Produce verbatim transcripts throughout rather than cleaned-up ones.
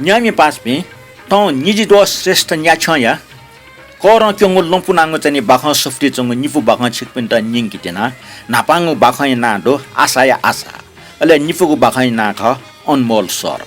न्यामि पासापिं, थौं निजि द्वः श्रेष्ठ न्याछ्यंया करं क्यंगु लँपुनागु चाहिँ नि बाखं सफुतिइ च्वंगु निपु बाखं छिकपिन्त न्यंके त्यना। न्हापांगु बाखंया नां दु आशाया आशा, अले निपुगु बाखंया नां खः अनमोल सर।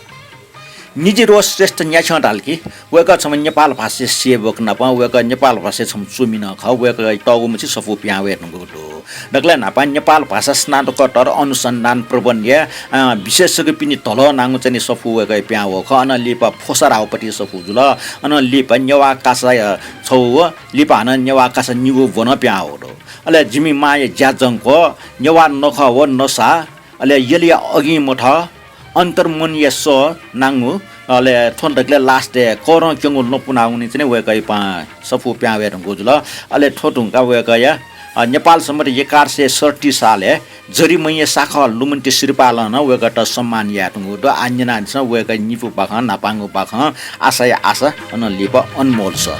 निजि द्वः श्रेष्ठ न्याछ्यं धाल कि वय्कः छम्ह नेपाल भाषा सेवक नाप वय्कः नेपाल भाषा छम्ह च्वमि नं खः। वय्कः तःगु मछि सफू पिहां वये धुंकूगु दु। दकलय् न्हापां नेपाल भाषा स्नातकोत्तर अनुसन्धान प्रबन्धया, अ, विशेषज्ञपिनि धलः नांगु चाहिँ नि सफू वय्कःया पिहां वःगु खः। अनं लिपा फोसा राहुपति सफू जुल। अनं लिपा नेवाः कासा, अ, छगू व लिपा हानं नेवाः कासा निगू ब्वनं पिहां वःगु दु। अले जिमि मांया ज्याझंक्व, नेवाः नखः व नसा, अले यलया अगिं मथः, अन्तर्मनया सः नांगु, अले थ्व दकलय् last-य् करं क्यंगु लँपुनागुनिं चाहिँ नि वय्कःया पां सफू पिहां वये धुंकूगु जुल। अले थ्व धुंकाः वय्कःया, अ, नेपाल सम्बत एघार सय सडसट्ठी सालय् जरिमैया साखः लुमन्ति श्रीपालं नं वय्कःयात सम्मान याये धुंकूगु दु। आः न्यनादिसँ वय्कःया निपु बाखं, न्हापांगु बाखं आशाया आशा, अनं लिपा अनमोल सर।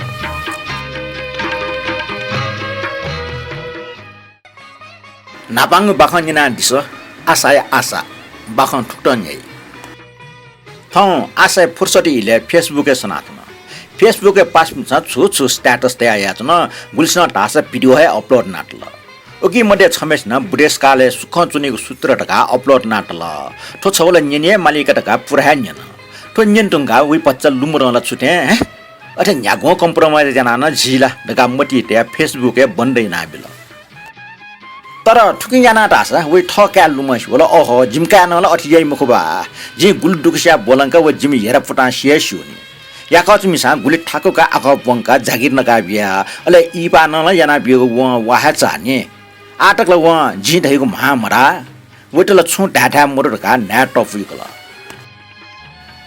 न्हापांगु बाखं न्यनादिसँ, आशाया आशा। बाखं थुकथं न्ह्याइ। थौं आशाया फुर्सद इलय् Facebook-य् सनाच्वन। Facebook-य् पासापिन्सं छु छु status तयाः यानाच्वन, गुलिसिनं धाःसा video हे upload यानातल। उकी मध्ये छम्हय्सिनं बुढेसकालय् सुखं च्वनीगु सूत्र धकाः upload यानातल। थ्व छगू ला न्यने हे मालीका धकाः पूरा हे न्यन। थ्व न्यने धुंकाः वइ भचा लुमरं ला छु थें, हें? अथे न्ह्यागुं compromise यानाः नं जी ला धकाः मतिइ तयाः Facebook-य् बन्द यानाबिल। तर थुकिं यानाः धाःसा वइ थः काय् लुमंसे वल, अहो, जिमि काय् नं ला अथे याइ मखु बा। जिं गुलि दुःख सियाः ब्वलंका व जिमि हेरा पुतांसि हे स्यू नि। याकःचा मिसां गुलि थाकुकाः आखः प्वंकाः जागिर नकाः बिया, अले इहिपाः नं ला यानाः बियागु वं वा हे चाः नि। आः तक ला वं जिं धयागु म्हां मधाः। वइत ला छुं धायेथाय् मदु धकाः न्हाय् तपुइकल।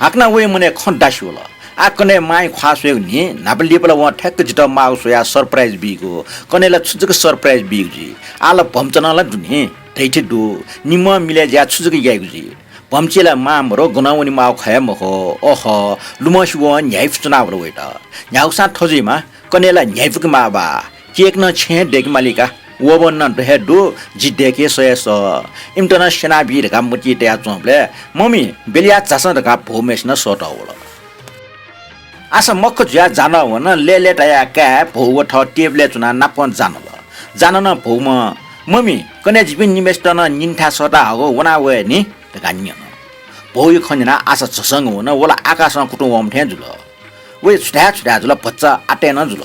हाकनं वइ मनय् खँ दासि वल। आः कन्हय् मांया ख्वाः स्वयेगु नि, न्हापा लिपा ला वं ठ्याक्क जितः माःगु स्वयाः surprise बीगु। कन्हय् ला छु जक surprise बीगु जुइ। आः ला भम्चा नं ला दु नि, धइथें दु। निम्हं मिलय् जुयाः छु जक याइगु जुइ। भम्चाय् ला मां मरु गनं वनेमाःगु खँ हे मखु। अह, लुमंसे वं न्ह्याइपुके च्वनावल वइत। न्ह्यागुसां थ्व जुइमा, कन्हय् ला न्ह्याइपुके माः बा। Cake नं छेँय् दय्के मालीका। Oven नं द हे दु, जि दय्के सः हे सः। इमित नं स्यनाबी धकाः मतिइ तयाच्वंबलय् मम्मी, बेलया झासँ धकाः भौम्हय्सिनं सःतः वल। आशा मख्ख जुयाः जान वन। लय्‌लय् तयाः काय्, भौ व थः table-य् च्वनाः नापं जान वल। जान नं भौम्हं, मम्मी, कन्हय् जिपिं निम्हय्सित नं निनेथाय् सःता हःगु, वना वये नि धकाः न्यन। भौया खँ न्यनाः आशा झसंक वन, व ला आकाशं कुतुं वंम्ह थें जुल। वइ छु धाये छु धाये जुल, भचा आतय् नं जुल।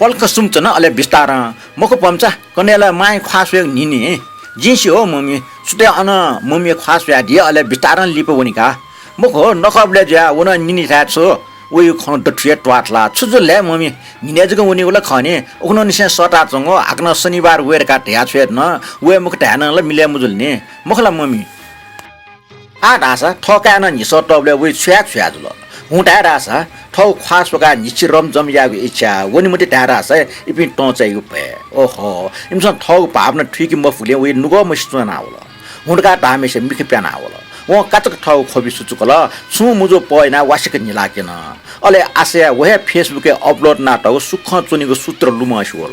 पलख सुम्क च्वन, अले बिस्तारं, मखु भम्चा, कन्हय् ला मांया ख्वाः स्वयेगु नि नि। जिं स्यू मम्मी, छुतय् अन मम्मीया ख्वाः स्वयादी, अले बिस्तारं लिपा वनी का। मखु, नखःबलय् जुयाः व नं निनेथाय् छु। वइ खँ दथुइ हे त्वाथला। छु जुल ले मम्मी, निने जक वनीगु ला खः नि। उखुन्हुनिसें सःताच्वंगु, हाकनं शनिबार वये धकाः धयाछ्वये धुन। वये मखु धाये नं ला मिलय् मजुल नि। मखु ला मम्मी? आः धाःसा थः काय् नं न्हिसः तःबलय् वइ छु याये छु याये जुल। हुं धाये धाःसा थःगु ख्वाः स्वकाः न्हिच्छि रमझम यायेगु इच्छा, वने मते धाये धाःसा इपिं तं चाइगु भय। ओहो, इमिसं थःगु भावना थुइके मफुगुलिं वइ नुगः मसित च्वनावल। हुं धकाः धाःम्हेसिया मिखा प्यानावल। वं काचाक्क थःगु ख्वबि सुचुकल, छुं मुजू पः यानाः वासिक न्हिलाक्यन। अले आशाया व हे Facebook-य् upload यानातःगु सुखं च्वनीगु सूत्र लुमंसे वल।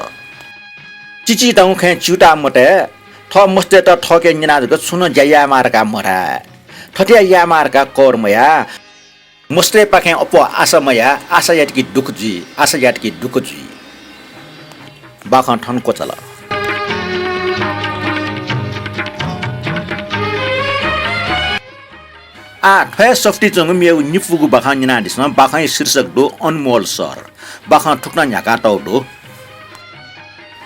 चिचिधंगु खँय् च्यूताः मतये, थः मस्तय्त थःके न्यनाः जक छुं नं ज्या यायेमाः धकाः मधाये। थथे यायेमाः धकाः कर मयाः। मस्तय्पाखें अप्वः आशा मयाः, आशा यात कि दुःख जुइ, आशा यात कि दुःख जुइ। बाखं थन क्वचाल। आः थ्व हे सफुतिइ च्वंगु मेगु निपुगु बाखं न्यनादिसँ। बाखंया शीर्षक दु अनमोल सर। बाखं थुकथं न्ह्याकातःगु दु।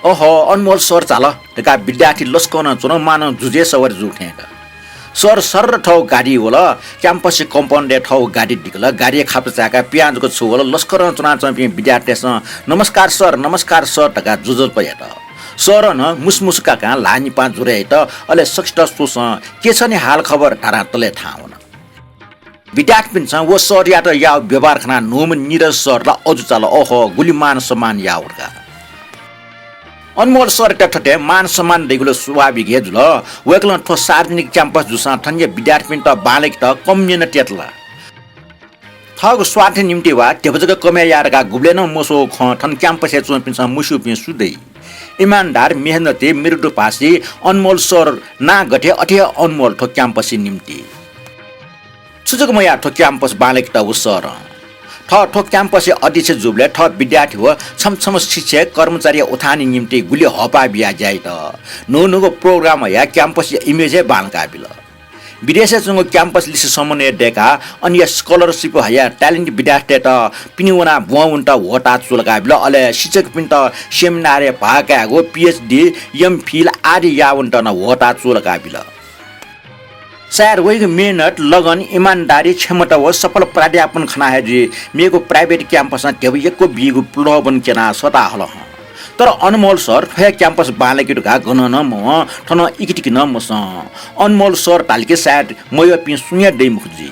अहो, अनमोल सर झाल धकाः विद्यार्थी लसकं नं च्वन, मानं जुजुया सवारी जूगु थें का। सर सर्र थःगु गाडीइ वल, campus-या compound-य् थःगु गाडी दिकल, गाडीया खापा चाय्काः पिहां जक छु वल, लसकं च्वनाच्वंपिं विद्यार्थीतय्सं नमस्कार सर, नमस्कार सर धकाः ज्वजलपा यात। सरं नं मुसुमुसु काकां ल्हाः निपाः ज्वरय् यात, अले सकसित स्वसं के छ नि हालखबर धारां तलय् थाहां वन। विद्यार्थीपिन्सं व सरयात याःगु व्यवहार खनाः न्हूम्ह नीरज सर ला अजू चाल, ओहो, गुलि मान सम्मान याःगु धकाः। अनमोल सरयात थथे मान सम्मान दइगु ला स्वाभाविक हे जुल। वय्कलं थ्व सार्वजनिक campus जूसां थनया विद्यार्थीपिन्त बांलाकेत कम मेहनत यात ला। थःगु स्वार्थया निंतिं वा ध्यबा जक कमय् याये धकाः गुबलें नं मस्वःगु खँ थन campus-य् च्वंपिन्सं मस्यूपिं सु दइ? इमानदार, मेहनती, मृदुभाषी अनमोल सर नां गथे अथे हे अनमोल थ्व campus-या निंतिं। छुं जक मयाः थ्व campus बांलाकेत व सरं। थः थ्व campus या अध्यक्ष जूबलय् थः विद्यार्थी व छम्ह छम्ह शिक्षक कर्मचारीया उत्थानया निम्ति गुलि हःपाः बियाः ज्या यात। न्हू न्हूगु program हयाः campus या image हे बांलाका बिल। विदेशय् च्वंगु campus लिसे समन्वय दय्काः अन या scholarship हयाः talent विद्यार्थीतय्त पिने वनाः ब्वं वनेत ह्वःताः चूलाका बिल। अले शिक्षकपिन्त seminar य् भाग कायेगु, PhD, M.Phil आदि याः वनेत नं ह्वःताः चूलाका बिल। सायद वइगु मेहनत, लगन, इमानदारी, क्षमता व सफल प्राध्यापन खनाः हे जुइ मेगु private campus नं ध्यबा यक्व बीगु प्रलोभन क्यनाः सःता हल हं। तर अनमोल सर थ्व हे campus बांलाकेगु धकाः गनं नं मवं, थनं इकितिकि नं मसं। अनमोल सर धाल कि सायद मयःपिं सुं हे दइ मखु जुइ।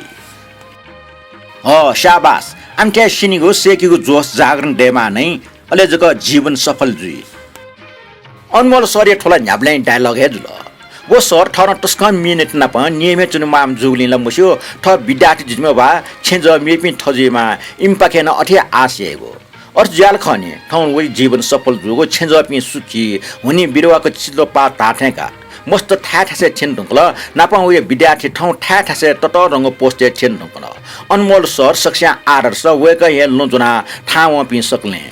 हँ, स्याबास। आमथे स्यनीगु, सय्केगु जोश जागरण दयेमाः नै, अले जक जीवन सफल जुइ। अनमोल सरया थ्व ला न्ह्याबलें dialogue हे जुल। व सर थः नं तसकं मेहनत नाप नियमय् च्वनेमाःम्ह जूगुलिं ला मस्यू, थः विद्यार्थी जुइमाः वा छेँजः मेपिं थजुइमाः, इमिपाखें नं अथे हे आश याइगु। अथे जुयाः ला खः नि, थौं वइ जीवन सफल जूगु, छेँजःपिं सुखी, हुनिं बिरुवाक चिल्लोपाः धाः थें का। मस्त थाय् थासय् थ्यने धुंकल, नापं वया विद्यार्थी थौं थाय् थासय् ततःधंगु post य् थ्यने धुंकल। अनमोल सर सकस्यां आदर्श, वय्कःया लँ ज्वनाः थाहां वंपिं सकलें।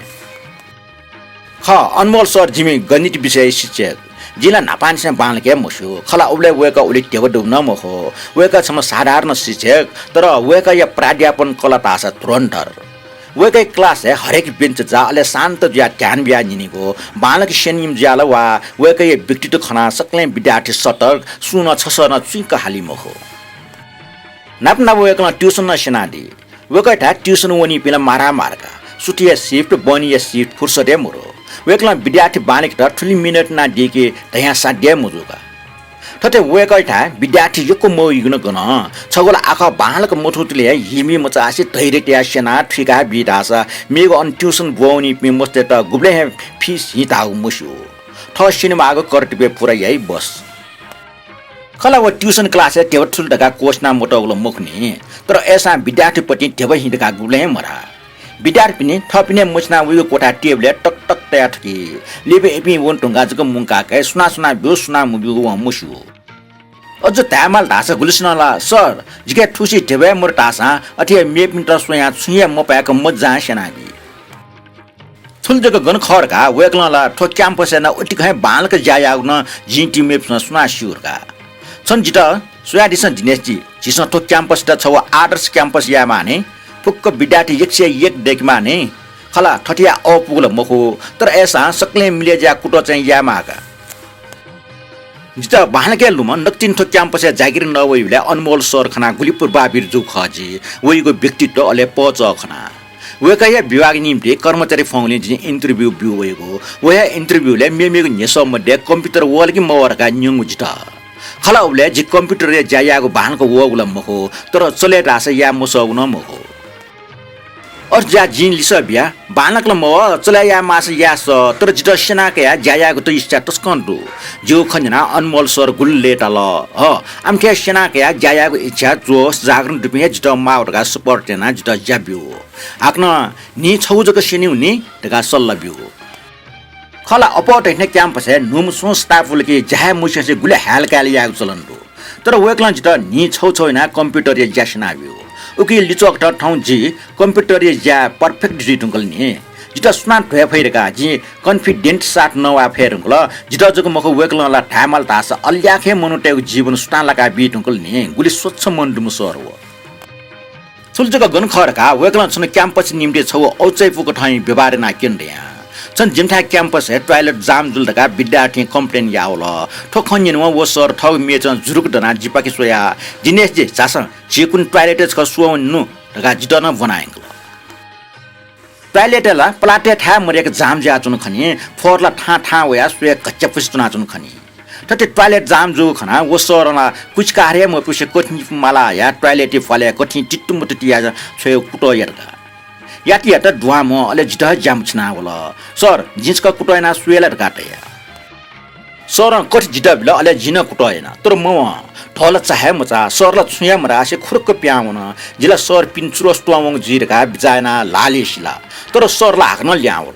खः, अनमोल सर जिमि गणित विषय शिक्षक। जिं ला न्हापांनिसें बांलाक हे मस्यू। खला उबलय् वय्कः उलि ध्यबा दुम्ह नं मखु। वय्कः छम्ह साधारण शिक्षक, तर वय्कःया प्राध्यापन कला धाःसा धुरन्धर। वय्कःया class य् हरेक bench जा, अले शान्त जुयाः ध्यान बियाः न्यनीगु, बांलाक स्यनीम्ह जुयाः ला वा वय्कःया व्यक्तित्व खनाः सकलें विद्यार्थी सतर्क, सुं नं छसः नं चुइँक हाली मखु। नाप नाप वय्कलं tuition नं स्यनादी। वय्कःयाथाय् tuition वनीपिं ला मारा मारा का। सुथय् shift, बहनीया shift फुर्सद हे मदु। वय्कलं विद्यार्थी बांलाकेत थुलि मेहनत यानादी कि धयां साध्य हे मजू का। थथे वय्कःयाथाय् विद्यार्थी यक्व मवइगु नं गन। छगू ला आखः बांलाक मथूतले हे हिमि मचासे धैर्य तयाः स्यनाः थुइका बी धाःसा मेगु अन tuition ब्वः वनीपिं मस्तय्त गुबलें हे fees हि धाःगु मस्यू। थः स्यनेमाःगु कर्तव्य पूरा याइ बस। खला व tuition class य् ध्यबा थुल धकाः क्वःछिना मतःगु ला मखु नि, तर अय्सां विद्यार्थीप्रति ध्यबा हि धकाः गुबलें हे मधाः। विद्यार्थीपिनि थःपिने मछिना वइगु क्वथाय् table य् तक तक तया थकी। लिपा इपिं वने धुंकाः जक मुंकाः काइ, सुनां सुनां ब्यू, सुनां मब्यूगु वं मस्यू। अझ धायेमाल धाःसा गुलिसिनं ला, "सर, जिके थुसी ध्यबा हे मदु धाःसां अथे हे मेपिन्त स्वयां छुं हे मपाय्क मज्जां स्यनाबी।" थुलि जक गन खः धकाः वय्कलं ला थ्व campus य् नं अतिकं हे बांलाक ज्या याःगु नं जिं तिमिपिन्सं सुनां स्यू धकाः। छन जितः स्वयादिसँ दिनेशजी, झीसं थ्व campus यात छगू आदर्श campus यायेमाः नि। फुक्क विद्यार्थी एकसिया एक दय्केमाः नि। खला, थथे याये अःपुगु ला मखु, तर अय्सां सकलें मिले जुयाः कुतः चाहिँ यायेमाः का। जितः बांलाक हे लुमं नकतिनि थ्व campus य् जागिर नवइबलय् अनमोल सर खनाः गुलि प्रभावित जू खः जि, वइगु व्यक्तित्व अले पहःचः खनाः। वय्कःया विभाग निम्ति कर्मचारी फ्वंगुलिं जिं interview ब्यू वइगु। व हे interview लय् मेमेगु न्ह्यसः मध्ये computer वल कि मवः धकाः न्यंगु जितः। खला उबलय् जि computer य् ज्या यायेगु बांलाक वःगु ला मखु, तर चले धाःसा याये मसःगु नं मखु। अथे जुयाः जिं लिसः बिया, "बांलाक ला मवः, चले याये माःसा याये सः, तर जितः स्यना कयाः ज्या यायेगु त इच्छा तसकं दु।" जिगु खँ न्यनाः अनमोल सर गुलि लय्ताल। हँ, आमथे स्यना कयाः ज्या यायेगु इच्छा, जोश, जागरण दुपिं हे जितः माःगु धकाः support यानाः जितः ज्या ब्यू। हाकनं न्हि छगू जक स्यनीगु नि धकाः सल्लाह ब्यू। खला, अप्वः धइथें campus य् न्हूम्ह सुं staff वल कि ज्या हे मस्यंसे गुलि हाय्‌लाकाय्‌ला यायेगु चलन दु। तर वय्कलं जितः न्हि छगू छगू यानाः computer या ज्या स्यनाब्यू। उकिं लिच्वःकथं थौं जि computer या ज्याय् perfect जुइ धुंकल नि। जितः सुनां ध्वये फइ धकाः जिं confident साथ नवाये फये धुंकल। जितः जक मखु, वय्कलं ला धायेमाल धाःसा अल्याखय् मनूतय्गु जीवन सुथां लाकाबी धुंकल नि। गुलि स्वच्छ मन दुम्ह सर व। थुलि जक गन खः धकाः वय्कलं छन campus निम्ति छगू औचाय्‌पुक थें व्यवहार यानाः क्यन धयां। छन जिमिथाय् campus य् toilet जाम जुल धकाः विद्यार्थीं complain याः वल। थ्व खँ न्यनावं व सर थःगु मेचं जुरुक दनाः जिपाखे स्वयाः, "दिनेशजी, झासँ, झी कुन्हु toilet य् छकः स्वः वने नु" धकाः जितः नं ब्वना यंकल। Toilet य् ला पलातय् थाय् मदय्क जाम जुयाच्वन खनी, फोहोर ला थां थां वयाः स्वये घच्यापुसे च्वनाच्वन खनी। थथे toilet जाम जूगु खनाः व सरं ला कुचिकार हे मपुसे कथिं निपु माला हयाः toilet या प्वालय् कथिं तित्तुमुत्तु तियाः छ्वयेगु कुतः यात का। यात यात दुहां म्ह अले जितः ज्या मछिना वल। "सर, जिं छकः कुतः यानाः स्वये ला?" धकाः धया। सरं कथि जितः बिल, अले जिं नं कुतः याना। तर मवं, ढः ला चाहे मचाः, सर ला छुं हे मधासे खुरुक्क पिहां वन। जि ला सर पिने चुरोट त्वंवंगु जुइ धकाः बिचाः यानाः ल्हाः लिसिला। तर सर ला हाकनं लिहां वल।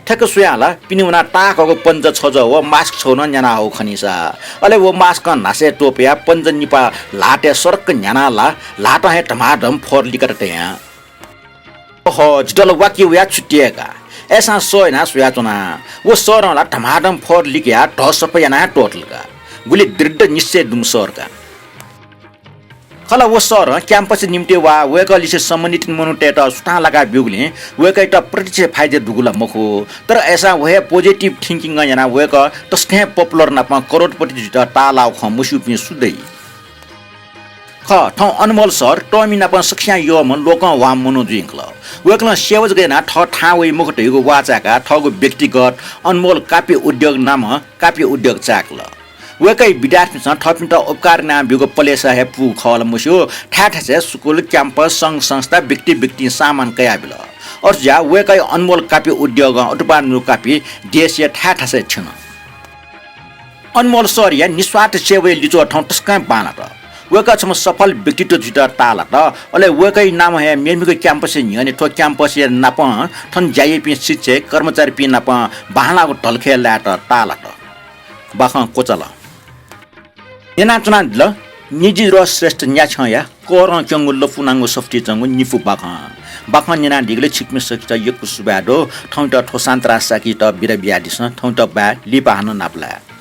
ठ्याक्क स्वयां ला पिने वनाः ताःहाकःगु पन्जा छजः व mask छगू नं न्याना हःगु खनी सा। अले व mask-ं न्हासय् त्वपुयाः पन्जा निपाः ल्हातय् सरक्क न्ह्यानाः ला ल्हातं हे धमाधम फोहोर लिकात तयां। अह, जितः ला वाकि वयाः छुट्याय्का। अय्सां सः यानाः स्वयाच्वना। व सरं ला धमाधम फोहोर लिकयाः धःसफा यानाः हे त्वःतल का। गुलि दृढ निश्चय दुम्ह सर का। खला व सरं campus निम्तिं वा वय्कःलिसे सम्बन्धित मनूतय्त सुथां लाका ब्यूगुलिं वय्कःयात प्रत्यक्ष फाइदा दुगु ला मखु, तर अय्सां व हे positive thinking यानाः वय्कः तसकं हे popular नाप करोडपति जुइत ताःलाःगु खँ मस्यूपिं सु दइ? खः, थौं अनमोल सर तःमि नाप सकसियां यःम्ह लोकं ह्वाःम्ह मनू जुइ खला। वय्कलं सेवा जक यानाः थः थाहां वइ मखु धइगु वाः चाय्काः थःगु व्यक्तिगत अनमोल कापि उद्योग नामं कापि उद्योग चाय्कल। वय्कःया विद्यार्थीपिन्सं थःपिन्त उपकार यानाः ब्यूगु पलेसा हे पूगु खः ला मस्यू, थाय् थासय् स्कूल, campus, संघ संस्था, व्यक्ति व्यक्तिं सामान कयाबिल। अथे जुयाः वय्कःया अनमोल कापि उद्योगं अथेपाः नुगः कापि देशया थाय् थासय् थ्यन। अनमोल सरया निस्वार्थ सेवाया लिच्वः थौं तसकं बांलात। वय्कः छम्ह सफल व्यक्तित्व जुइत ताःलात। अले वय्कःया नामं हे मेमेगु campus-या न्ह्यःने थ्व campus-या नापं थन ज्या याइपिं शिक्षक, कर्मचारीपिं नाप बांलाःगु धलखय् लायेत ताःलात। बाखं क्वचाल। न्यनाच्वनादिल निजिद्रोह श्रेष्ठ न्याछ्यंया कोरं क्यंगु लँपुनांगु सफुतिइ च्वंगु निपु बाखं। बाखं न्यनादीगुलिं छिकपिं सकसित यक्व सुभाय् दु। थौंयात थ्व सान्तरा साकीत बिदा बियादिसँ। थौंयात बाय्, लिपा हानं नापलाये।